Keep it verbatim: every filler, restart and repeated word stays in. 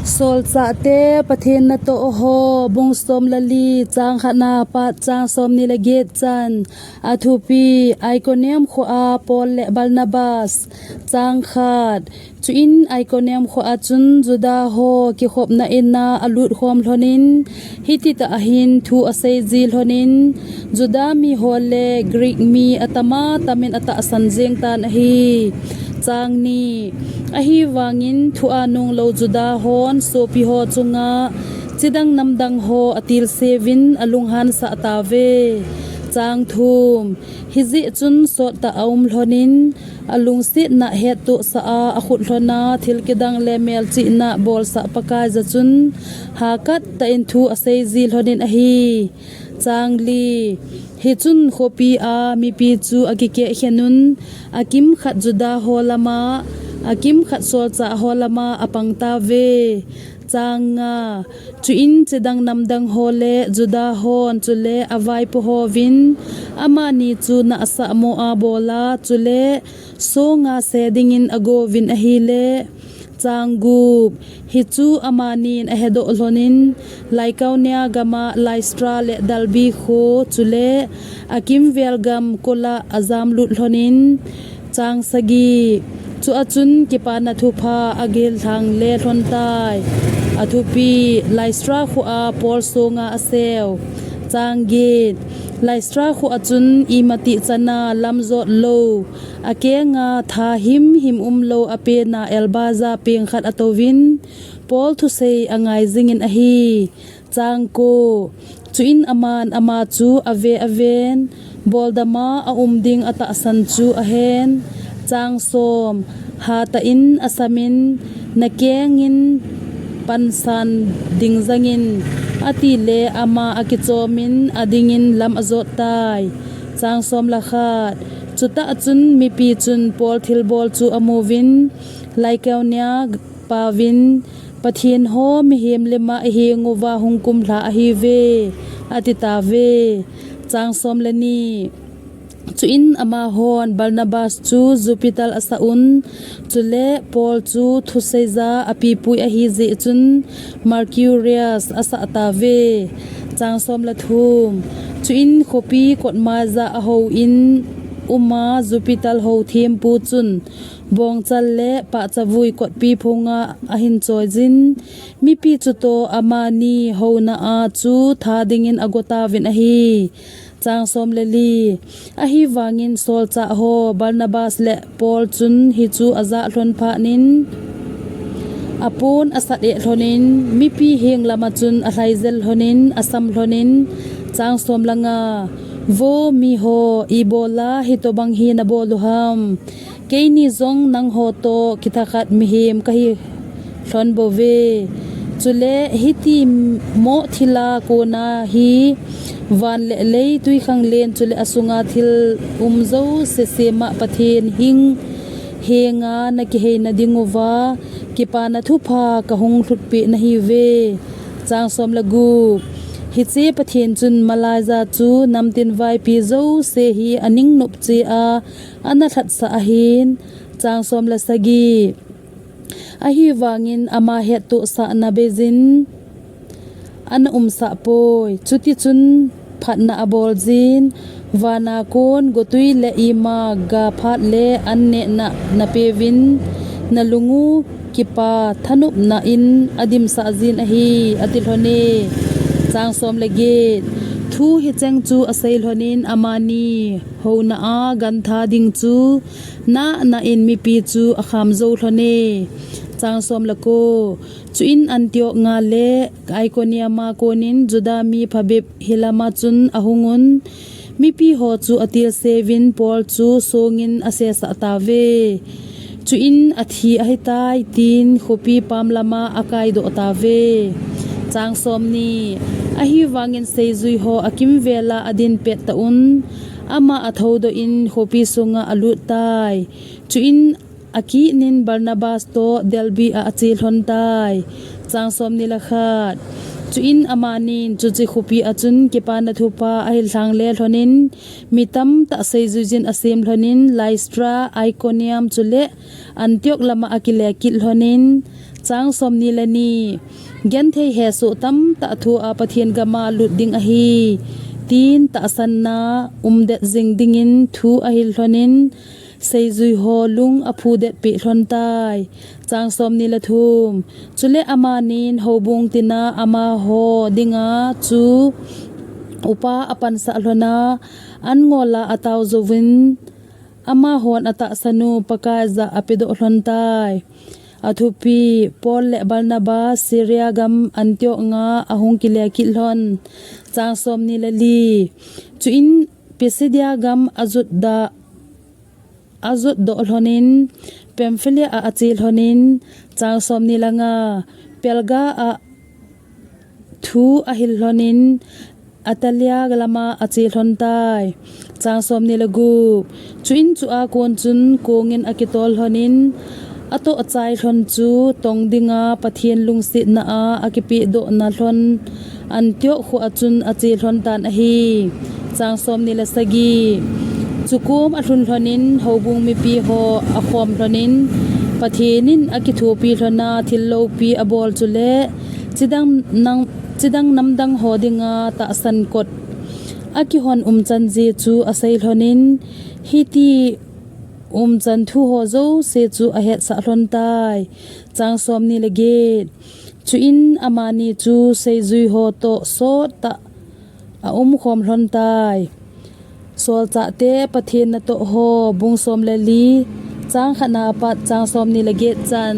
Solchahte Pathen natoh ho, bung som le li, chang khatna pat chang somni le get chan. Athupi: Iconium khoa Paul le Barnabas. Chang khat. Chuin Iconium khoa chun Juda ho kikhopna ina alut khom lhonin, hititah ahin thu asei ji lhonin, Juda miho le Greek mi atama tamin atahsan jeng tan ahi. Chang ni. Ahivangin thua nunglo Juda hon sopi ho chunga chidang namdang ho atilseuvin alunghansah tauve. Chang thum. Hijeh chun sottah aum lhonin, alungsetna hettohsah a, akhut lhona thil kidang le melchihna bolsah Pakaiya chun hakattah in thu asei ji lhonin ahi. Chang li. Hichun khopia mipi chu akikehkhenun, akimkhat Juda ho lama, akimkhat solchah ho lama apang tauve. Chang nga. Chuin chidang namdang ho le Juda hon chule avaipo hovin, amani chu nahsah moh a bola, chule songa se dingin agouvin ahile. Chang gup. Hichu amanin ahedoh lhonin, Lycaonia gama Lystra le Derbe kho chule akimvel gam kola ajamlut lhonin. Chang sagi. Chua chun Kipana Thupha agil lhang le lhontai. Athupi: Lystra khoa Paul songa aseu. Chang get. Lystra khoa chun imatih chana lamjot lou, akenga tha himhim umlou apena elbaja peng khat atouvin, Paul thusei angai jingin ahi. Chang ko. Chuin aman ama chu ave aven, boldama aum ding atahsan chu ahen. Chang som. Hatah in asamin, nakengin pansan ding jangin, atile ama akichomin adingin lam ajot tai. Chang som le khat. Chutah chun mipi chun Paul thilbol chu amuvin, Lycaonia paovin, Pathen ho mihem lima ihenguva hung kumlha ahiuve, ati tauve. Chang som le ni. Chuin amahon Barnabas chu Jupiter asah un, chule Paul chu thuseiya apipui ahijeh chun Mercurius asah tauve. Chang som le thum. Chuin khopi kotmaiya ahouin uma Jupiter ho thempu chun bongchal le pahcha vui kotpi phunga ahin choiyin, mipi chutoh amani houna a chu tha dingin agotauvin ahi. Chang som le li. Ahivangin solchah ho Barnabas le Paul chun hichu ajah lhon phatnin, apon asat eh lhonin, mipi heng lama chun alhaijel lhonin, asam lhonin. Chang som le nga. Vo miho, ibola hitobang hi nabol uham? Keini jong nangho toh kithakhat mihem kahi lhon bouve. Chule hiti moh thila kona hi van le lei, twikhanglen chule asunga thil um jouse sema Pathen hing henga nakiheina dinguva Kipana Thupha kahung lhutpeh nahiuve. Chang som le gup. Hiche Pathen chun malaiya chu namtin vaipi jouse hi aningnop cheh a, ana lhatsah ahin. Chang som le sagi. Ahivangin ama hettohsahna beiyin ana umsah poi. Chutichun phatna aboljin, vana kon gotwi le ima ga phat le annehna napeuvin, nalungu kipa thanopna in adimsah jin ahi, ati lhone. Chang som le get. Thu hicheng chu asei lhonin amani houna a gantha ding chu nahna in mipi chu akham jou lhone. Chang som le ko. Chuin Antioch nga le Iconium a konin Juda mi phabep hilama chun ahungun, mipi ho chu atilseuvin Paul chu songin asesah tauve. Chuin athi ahitai tin khopi pam lama akaidoh tauve. Chang somni. Ahivangin seijui ho akimvela adin pettah un, ama athoudoh in khopi sunga alut tai. Chuin akihnin Barnabas toh Derbe a ache lhon tai. Chang somni le khat. Chuin amanin chuche khopi a chun Kipana Thupha ahil lhang le lhonin, mi tamtah seijuijin asem lhonin, Lystra, Iconium chule Antioch lama akile kit lhonin, Chang somni le ni. Genthei hesoh tamtah thua Pathen gama lut ding ahi, tin tahsanna umdet jing dingin thu ahil lhonin, seijui ho lung aphudetpeh lhon tai. Chang somni le thum. Chule amanin houbung tina amaho dinga chu upa apansah lhona, an ngola atao jouvin, amahon atahsan u Pakai jah apedoh lhon tai. Athupi, Paul le Barnabas Syria gam Antioch nga ahung kile kit lhon. Chang somni le li. Chuin Pisidia gam ajutda, ajutdoh lhonin, Pamphylia a ache lhonin, chang somni le nga. Perga a thu ahil lhonin, Attalia lama ache lhon tai. Chang somni le gup. Chuin chua kon chun kongin akitol lhonin, atoh achai lhon chu tong dinga Pathen lungsetna a akipehdohna lhon Antioch khoa chun ache lhon tan ahi. Chang somni le sagi. Chukom alhun lhonin houbung mipi ho akhom lhonin, Pathen in akithopi lhona thil loupi abol chule chidang nam, chidang namdang ho dinga tahsan kot akihon umchan ji chu asei lhonin, hiti umchan thu ho jouse chu ahetsah lhon tai. Chang somni le get. Chuin amani chu seijui ho toh sottah aumkhom lhon tai. Solchahte Pathen natoh ho, bung som le li, chang khatna apat chang somni le get chan.